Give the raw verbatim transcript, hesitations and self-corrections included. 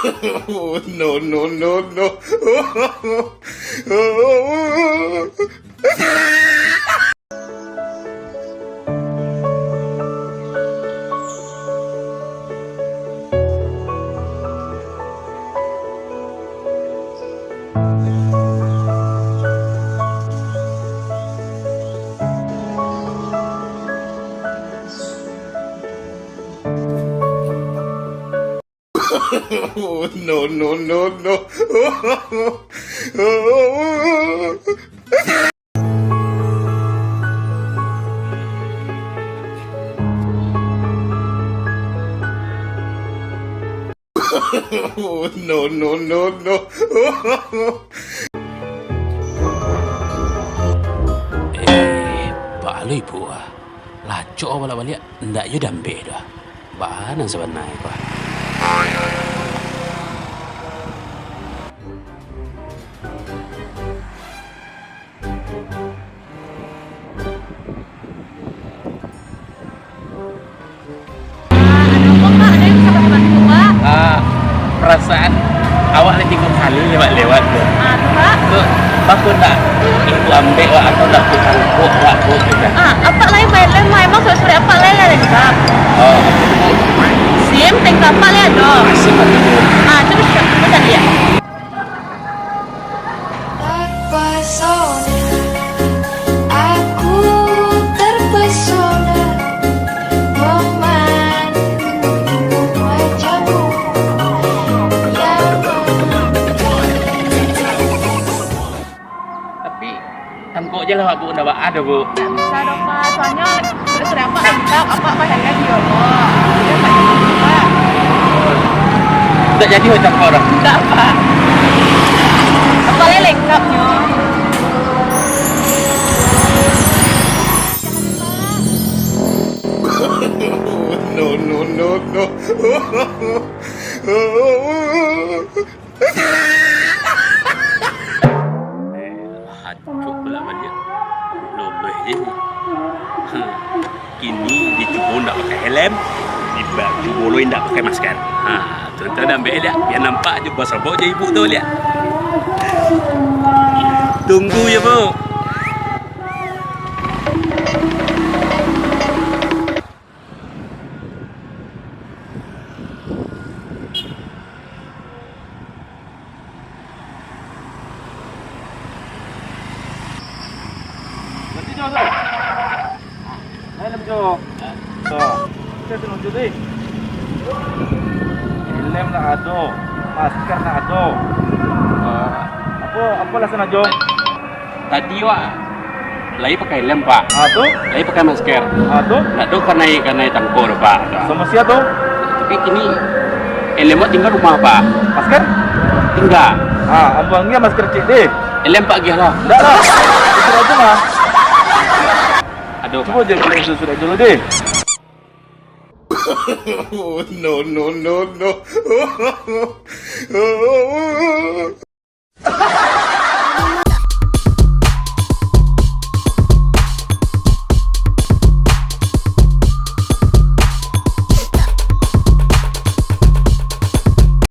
No, no, no, no. No, no, no, no. No, no, no, no. Eh, baa lo ibu ah. Lacok baliak-baliak, ndak jo dambek doh. Baa nan sabananyo ko ah. Ah, ado apo, Pak? Ado yang bisa bantu, Pak? Ah, perasaan awak lah tigo kali lewat-lewat tu. Ah, tu, Pak? Tu, bagus tak? Ibu ambek wak, aku nak tukang kok wak tu, gitu. Ah, apak lai bahelm, Pak. Emang surek-surek apak lai, lai lengkap. Oh. SIM, tingkah apak lai ado. SIM ado tu. Ah, terus, terus tadi ya? Terpesona, aku terpesona memandangi wajahmu yang memanjang. Tapi, tangkok je lah, Pak, Bu, ndak baa doh, Bu. Ndak bisa doh, Pak. Soalnyo, sudah apak lengkap, apak bahelm di Allah. Jadi, apak jangan, Pak. Ndak jadi, Pak, tangkok doh. Ndak, Pak. Apak lai lengkapnyo. No, no, no, no. Eh, lah, acok pula baliak. Loloih je ni. Hmm. Kini dicubo ndak pakai helm, dibaku pulo ndak pakai masker. Ha, tuan-tuan ambek liak, bia nampak jo basobok jo ibu tu liak. Tunggu yo, Bu. Berarti jauh, Sir. Lain lebih jauh. Tuh. Kita tunjuk, Sir. Helm ndak ado, masker ndak ado. Ah. Apo, apo alasan ajo? Tadi wak lai pakai helm, Pak. Ah, tu? Lai pakai masker. Ah, tu? Ndak do kanai, kanai tangkok do, Pak. Samo sia tu? Tapi kini helm wak tingga rumah, Pak. Masker? Tingga. Ah, ambo agiah masker ciek deh. Helm Pak agiah lah. Ndak lah. Sudah ajo mah. Ado, Pak. Cubo je kalau sudah-sudah dulu deh. No, no, no, no.